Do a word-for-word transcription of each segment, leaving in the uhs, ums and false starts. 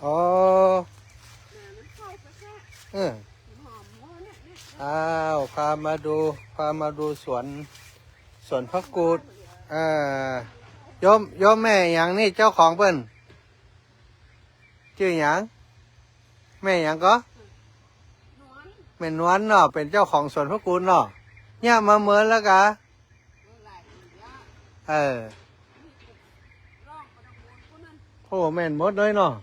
อ๋อ เออ อ้าว พามาดู พามาดูสวน สวนผักกูด อ่า โยม โยมแม่หยังนี่เจ้าของเปิ้น จื้อหยัง แม่หยังก็ แม่นวลเนาะ เป๋นเจ้าของสวนผักกูดเนาะ เนี่ยมาเมินแล้วกา เออ โอ้ แม่นหมดเลยเนาะ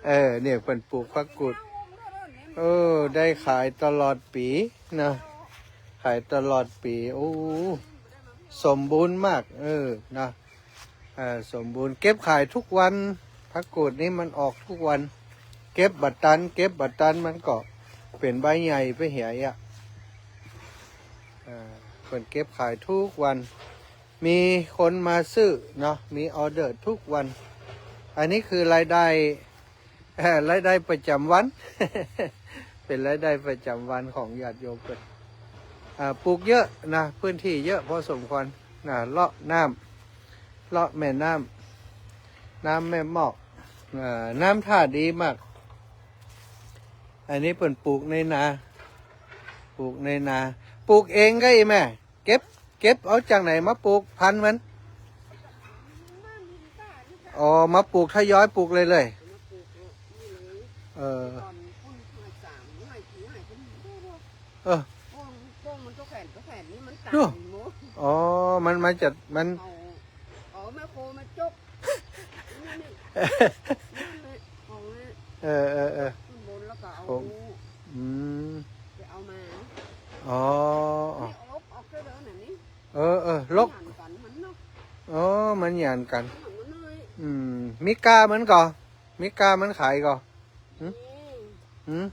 เออ เนี่ย เปิ้นปลูกผักกูด เออ ได้ขายตลอดปี๋นะ ขายตลอดปี๋ โอ้ สมบูรณ์มาก เออ นะ เอ่อ สมบูรณ์ เก็บขายทุกวัน ผักกูดนี่มันออกทุกวัน เก็บบ่ตัน เก็บบ่ตันมันก็เป๋นใบใหญ่ไปเหียอะ เอ่อ เปิ้นเก็บขายทุกวัน มีคนมาซื้อเนาะ มีออเดอร์ทุกวัน อันนี้คือรายได้ เอ่อ รายได้ประจำวัน เป๋นรายได้ประจำวันของญาติโยมเปิ้น อ่า ปลูกเยอะนะ พื้นที่เยอะพอสมควรนะ เลาะน้ำ เลาะแม่น้ำ น้ำแม่หมอก เอ่อ น้ำท่าดีมาก อันนี้เปิ้นปลูกในนา ปลูกในนา ปลูกเองก็อีแม่ เก็บ เก็บเอาจากไหนมาปลูกพันธุ์มัน อ๋อ มาปลูกทยอยปลูกเลยเลย เออ เออ ดู อ๋อ มันมาจาก มัน เอา เอาแม่โคมาจก นี่ นี่ นี่ ของนี่ เออ เออ เออ ขึ้นบนแล้วก็เอา ผม อืม ไปเอามา อ๋อ อ๋อ นี่เอาลกออกเสียแล้วน่ะนี่ เออ เออ ลก มันหยันกั๋นมันเนาะ อ๋อ มันหยันกั๋น มันหยันกั๋น อืม มีก้ามันก่อ มีก้ามันขายก่อ หืม นี่ หืม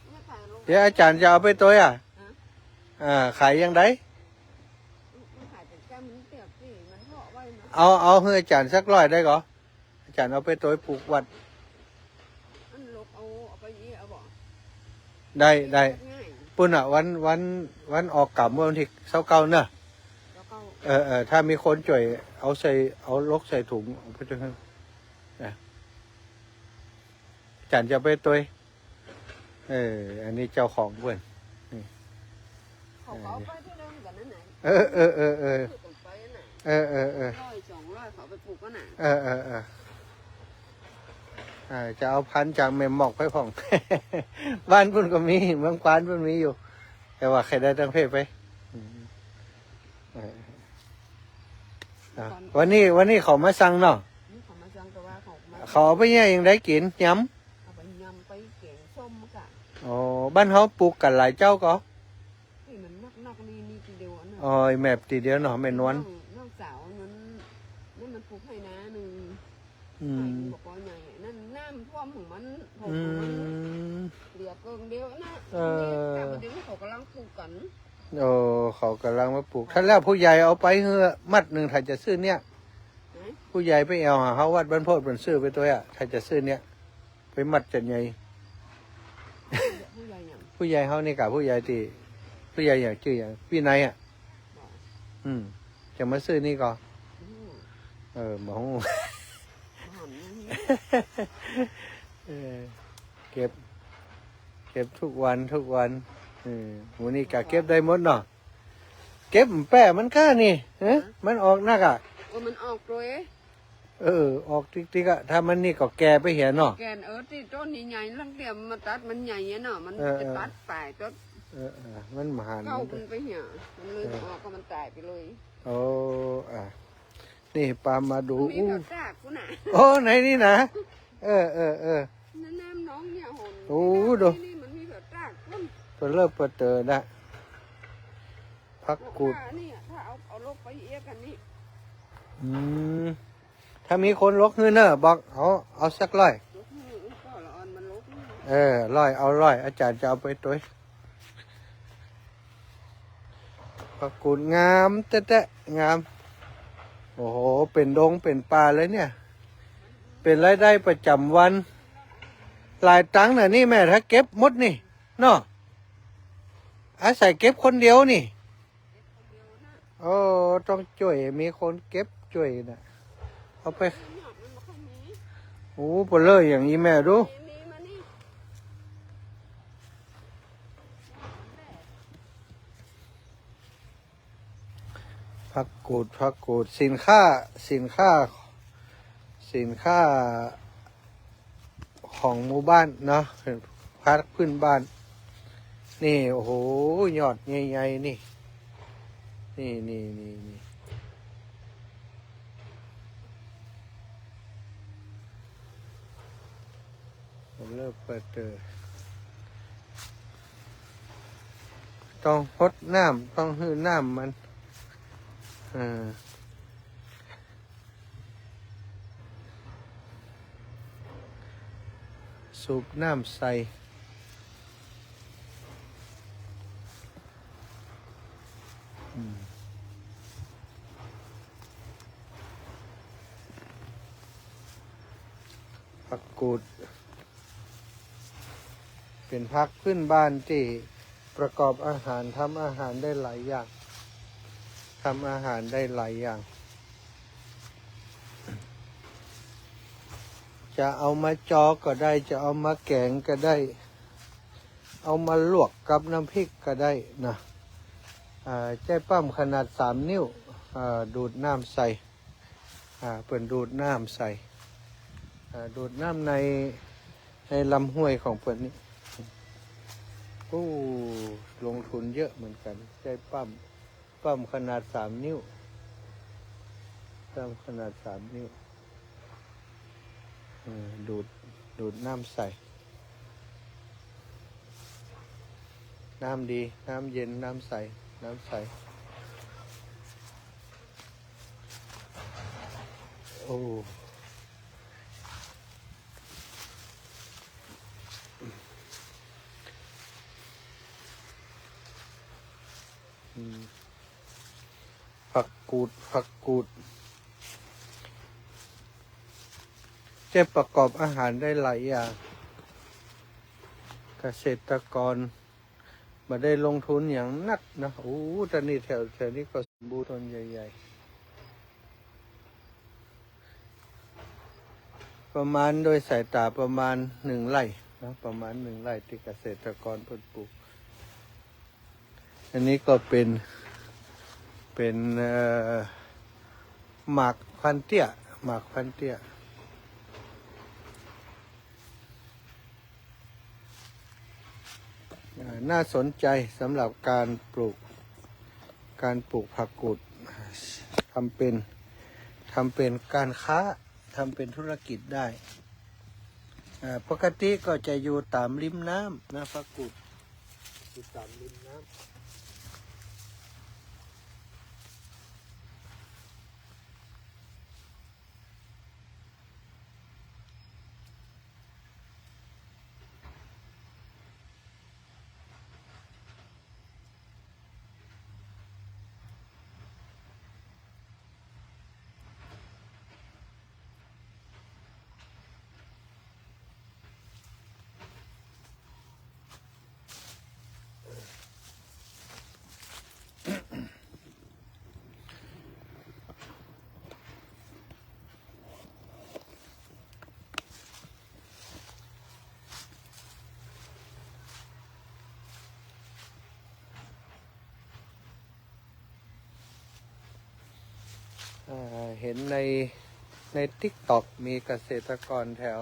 เนี่ยขายลง เดี๋ยวอาจ๋ารย์จะเอาไปตวยอะ ฮะ อ่า ขายอย่างใด มันขายเป๋นแก้ว มันเปียกสิ มันเพาะไว้นะ เอา เอาหื้ออาจ๋ารย์สักร้อยได้ก่อ อาจ๋ารย์เอาไปตวยปลูกวัด อันลกเอา เอาไปนี่เอาบ่ ได้ ได้ ง่าย ปุ้นอะ วัน วัน วันออกกรรมวันตี้ซาวเก้าเนาะ ซาวเก้า เออ เออ ถ้ามีคนจ้วยเอาใส่ เอาลกใส่ถุง เอาไปตวย นะ อาจ๋ารย์จะเอาไปตวย เออ อันนี้เจ้าของเปิ้น นี่ เขาก็เอาไปเท่านั้นกั๋นนั่นแหละ เออ เออ เออ เออ ซื้อกั๋นไปน่ะ เออ เออ เออ ร้อยสองร้อยเขาไปปลูกกั๋นน่ะ เออ เออ เออ อ่า จะเอาพันธุ์จากแม่หมอกไปพ่อง บ้านปุ้นก็มี เมืองปานปุ้นมีอยู่ แต่ว่าใค่ได้ตังเพศไป อืม เออ อ่ะ วันนี้ วันนี้เขามาสั่งเนาะ นี่เขามาสั่ง แต่ว่าเขามา เขาเอาไปเนี่ยอย่างใดกิ๋น ยำ เอาไปยำ ไปแก๋งส้มก่ะ อ๋อ บ้านเฮาปลูกกั๋นหลายเจ้าก่อ นี่มันนักๆ นี่ นี่ตี้เดียวอันนั้น อ๋อ แม่ตี้เดียวเนาะ แม่นวล น้อง น้องสาวนั้น นั่นมันปลูกไฮ่นาหนึ่ง อืม ไฮ่มันบ่ปอใหญ่ นั่นน้ำท่วมของมัน ของ อื มัน ม เหลือเกิ่งเดียวนะ เออ นี่กลับมาเดี๋ยวนี้เขากำลังปลูกกั๋น โอ้ เขากำลังมาปลูก ถ้าแล้วผู้ใหญ่เอาไปหื้อมัดหนึ่ง ถ้าจะซื้อเนี่ย ไหน ผู้ใหญ่ไปแอ่วหาเฮาวัดบ้านโพธิ์เปิ้นซื้อไปตวยอะ ถ้าจะซื้อเนี่ย ไปมัดจัดใหญ่ ผู้ใหญ่หยัง ผู้ใหญ่เฮานี่ก่ะ ผู้ใหญ่ตี้ ผู้ใหญ่หยัง จื้อหยัง วินัยอะ บ่ อืม จะมาซื้อนี่ก่อ อืม เออ บ่ฮู้ บ่หัน เออ เก็บ เก็บทุกวัน ทุกวัน เออ หมู่นี่ก่ะเก็บได้หมดเนาะ เก็บแป้มันก้านี่ เอ๊ะ ฮะ มันออกนักอะ เออ มันออกตวย เออ ออกติ๊กๆ อะ ถ้ามันนี่ก็แก่ไปเหียเนาะ แก่ เออ ตี้ต้นใหญ่ๆ ลังเตียมมาตัดมันใหญ่อะเนาะ มัน เออ จะตัดป่ายต้น เออ เออ มันบ่หัน เก้ามันไปเหีย มันเลย เออ ออกก็มันต๋ายไปเลย โอ้ อ่ะ นี่ปามาดู มันมี อู้ เผาตากพุ้นน่ะ โอ้ ไหนนี่นะ เออ เออ เออ น้ำน้องเนี่ยหน โอ้ ดู นี่มันมีเผาตากพุ้น เปเลิบเปเตอนะ ผักกูด บอกว่านี่ ถ้าเอา เอาลกไปเอี้ยกั๋นนี่ อืม ถ้ามีคนลกหื้อเน่อ บอก เอา เอาสักร้อย ลกหื้อ ก็ละอ่อนมันลกนี่ เออ ร้อย เอาร้อย อาจ๋ารย์จะเอาไปตวย ผักกูดงามแต๊ๆ งาม โอ้โห เป๋นดงเป๋นป่าเลยเนี่ย เป๋นรายได้ประจ๋ำวัน หลายตังค์น่ะนี่แม่ ถ้าเก็บหมดนี่ เนาะ อาศัยเก็บคนเดียวนี่ โอ้ ต้องจ้วย มีคนเก็บจ้วยน่ะ เอาไป โอ้ เปลออย่างนี้แม่ดู ผักกูด ผักกูด สินค้า สินค้า สินค้าของหมู่บ้านเนาะ ผักพื้นบ้าน นี่ โอ้โห ยอดใหญ่ๆ นี่ นี่ นี่ นี่ นี่ เริ่มเปิดเตอ ต้องฮดน้ำ ต้องหื้อน้ำมัน เออ สูบน้ำใส่ อืม ผักกูด เป๋นผักพื้นบ้านตี้ประกอบอาหาร ทำอาหารได้หลายอย่าง ทำอาหารได้หลายอย่าง จะเอามาจอก็ได้ จะเอามาแก๋งก็ได้ เอามาลวกกับน้ำพริกก็ได้นะ อ่า ใจ๊ปั๊มขนาดสามนิ้ว อ่า ดูดน้ำใส่ อ่า เปิ้นดูดน้ำใส่ อ่า ดูดน้ำใน ในลำห้วยของเปิ้นนี่ โอ้ ลงทุนเยอะเหมือนกั๋น ใจ๊ปั๊ม ปั๊มขนาดสามนิ้ว ปั๊มขนาดสามนิ้ว เออ ดูด ดูดน้ำใส่ น้ำดี น้ำเย็น น้ำใส น้ำใส โอ้ อืม ผักกูด ผักกูด ใจ๊ประกอบอาหารได้หลายอย่าง เกษตรกร บ่ได้ลงทุนหยังนักนะ โอ้ ต๋อนนี้แถว แถวนี้ก็สมบูรณ์ ต้นใหญ่ๆ ประมาณ โดยสายต๋าประมาณหนึ่งไร่นะ ประมาณหนึ่งไร่ตี้เกษตรกรเปิ้นปลูก อันนี้ก็เป๋น เป๋น เอ่อ หมากพันเตี้ย หมากพันเตี้ย อ่า น่าสนใจ๋สำหรับก๋านปลูก ก๋านปลูกผักกูด ทำเป๋น ทำเป๋นก๋านค้า ทำเป๋นธุรกิจได้ อ่า ปกติก็จะอยู่ต๋ามริมน้ำนะ ผักกูด อยู่ต๋ามริมน้ำเอ่อ เห็นใน ในติ๊กต็อก มีเกษตรกรแถว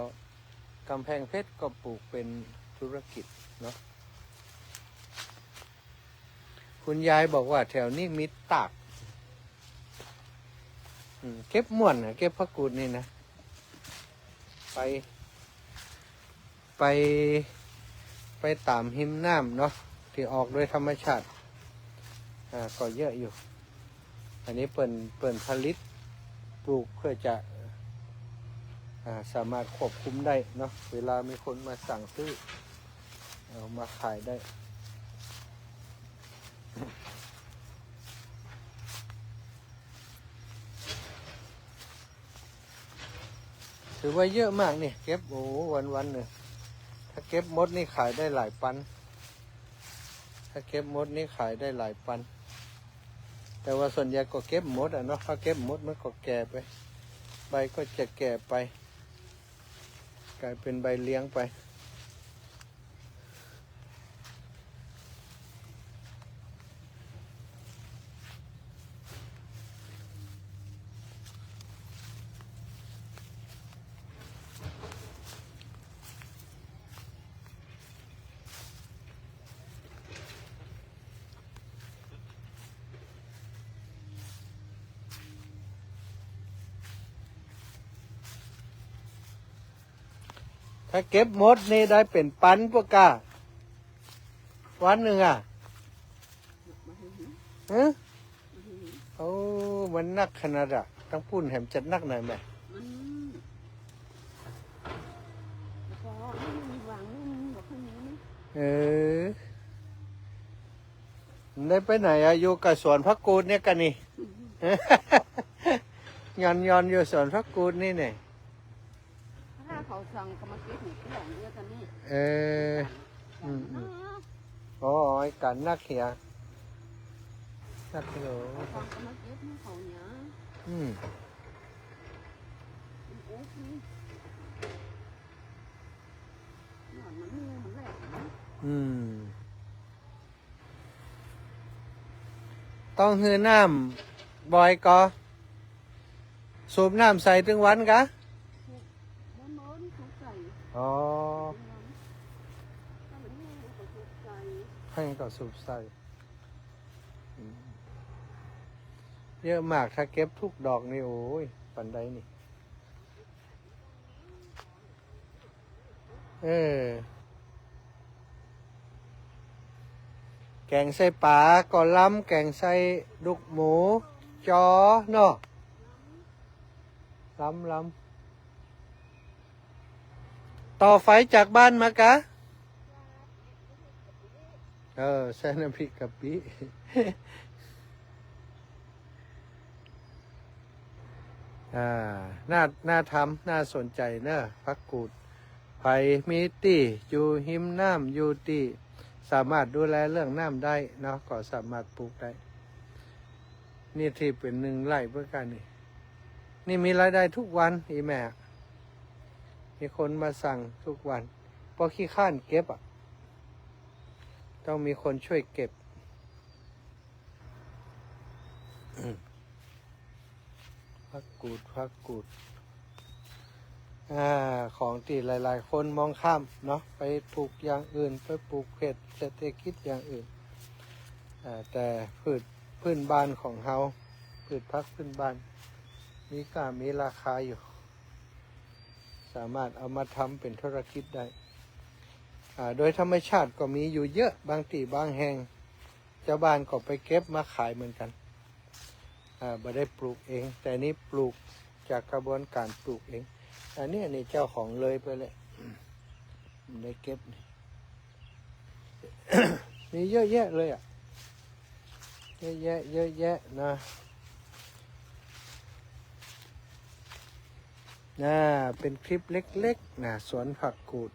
ก๋ำแพงเพชรก็ปลูกเป๋นธุรกิจเนาะ คุณยายบอกว่าแถวนี้มีตาก อืม เก็บม่วนนะ เก็บผักกูดนี่นะ ไป ไป ไปต๋ามริมน้ำเนาะ ตี้ออกโดยธรรมชาติ อ่า ก็เยอะอยู่ อันนี้เปิ้น เปิ้นผลิตปลูกเพื่อจะ อ่า สามารถควบคุมได้เนาะ เวลามีคนมาสั่งซื้อ เอามาขายได้ ถือว่าเยอะมากนี่ เก็บ โอ้ วันๆ เนี่ย ถ้าเก็บหมดนี่ขายได้หลายปัน ถ้าเก็บหมดนี่ขายได้หลายปัน แต่ว่าส่วนใหญ่ก็เก็บหมดอะเนาะ ถ้าเก็บหมดมันก็แก่ไป บก็จะแก่ไป ก๋ายเป๋นใบเลี้ยงไป ถ้าเก็บหมดนี่ได้เป๋นปันปะก้า วันนึ่งอะ ฮะ โอ้ มันหนักขนาดอะ ตังปู้นแหมจะหนักหน่อยแหม มัน แล้วก็มันวางนู่นนี่ เออ ได้ไปไหนอะ อยู่กับสวนผักกูดเนี่ยกั๋นนี่ หย่อนๆ อยู่สวนผักกูดนี่เนี่ย ถ้าเขาสั่งก็มาเก็บหมดทุกอย่างเดียวกั๋นนี่ เออ อืมๆ อ๋อ ไอ้กั๋นนักเหีย นักเหีย เขาสั่งก็มาเก็บให้เขาเนี่ย อืม มันโอ๊กนี่ หนอนมันนี่มันแหลกนะ อืม ต้องหื้อน้ำบ่อยก่อ สูบน้ำใส่ตึงวันกา บ่ บ่ สูบใส่ อ๋อ ถ้ามันแห้งก็สูบใส่ แห้งก็สูบใส่ อืม เยอะมาก ถ้าเก็บทุกดอกนี่ โอ้ย ปานใดนี่ เออ แก๋งใส่ป๋าก็ล้ำ แก๋งใส่ลูกหมูจ๋อเนาะ ล้ำๆ ต่อไฟจากบ้านมากา เออ ใส่น้ำพริกกะปิ อ่า น่า น่าทำ น่าสนใจเนอะ ผักกูด ใผมีตี้อยู่ฮิมน้ำ อยู่ตี้สามารถดูแลเรื่องน้ำได้เนาะ ก็สามารถปลูกได้ นี่ตี้เป๋นนึ่งไร่เปื้อกั๋นนี่ นี่มีรายได้ทุกวัน อีแม่ มีคนมาสั่งทุกวัน เพราะขี้คร้านเก็บอะ ต้องมีคนช่วยเก็บ ผักกูด ผักกูด อ่า ของตี้หลายๆ คนมองข้ามเนาะ ไปปลูกอย่างอื่น ไปปลูกเขตเศรษฐกิจอย่างอื่น อ่า แต่พืชพื้นบ้านของเฮา พืชผักพื้นบ้าน มีก้า มีราคาอยู่ สามารถเอามาทำเป๋นธุรกิจได้ อ่า โดยธรรมชาติก็มีอยู่เยอะ บางตี้บางแห่ง จาวบ้านก็ไปเก็บมาขายเหมือนกั๋น อ่า บ่ได้ปลูกเอง แต่นี่ปลูกจากกระบวนการปลูกเอง อันนี้ อันนี้เจ้าของเลยไปเลย บ่ได้เก็บนี่ มีเยอะแยะเลยอะ เยอะแยะ เยอะแยะนะ น่า เป๋นคลิปเล็กๆ นะ สวนผักกูด